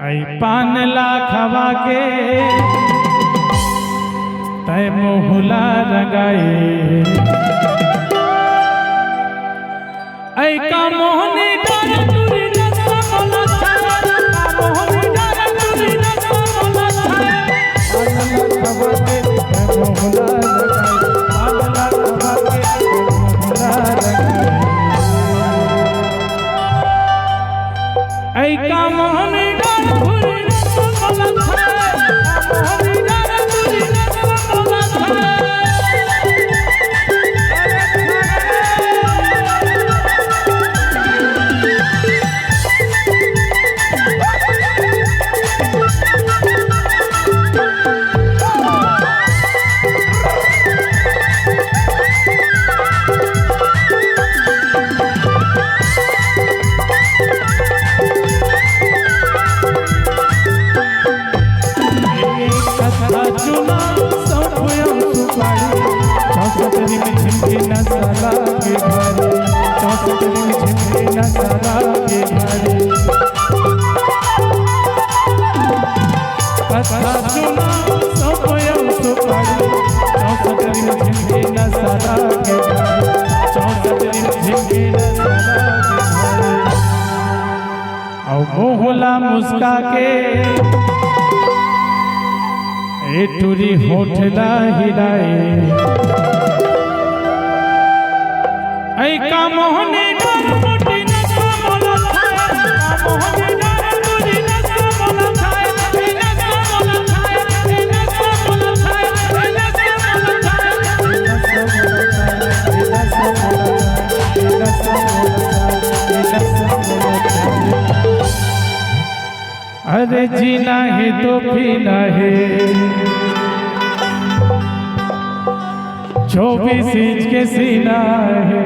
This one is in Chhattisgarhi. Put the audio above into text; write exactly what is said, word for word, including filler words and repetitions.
अई पान ला खवा के तय मोहला रंगाए। अई का मोहनी डार टूरी नशा वाला छाया, का मोहनी डार टूरी नशा वाला छाया। ऐ काम हमें डाल भूल न बोलत है, काम हमें डाल भूल न बोलत है। अउ मोहला मुस्का के ए टूरी होठ ला हिलाए। ऐ का मोहनी डार मोटी नशा बोलत है, का मोहनी डार टूरी नशा बोलत है, ए नशा बोलत है, ए नशा बोलत है, ए नशा बोलत है। अरे जीना है तो पीना है, चौबीस इंच के सीना है।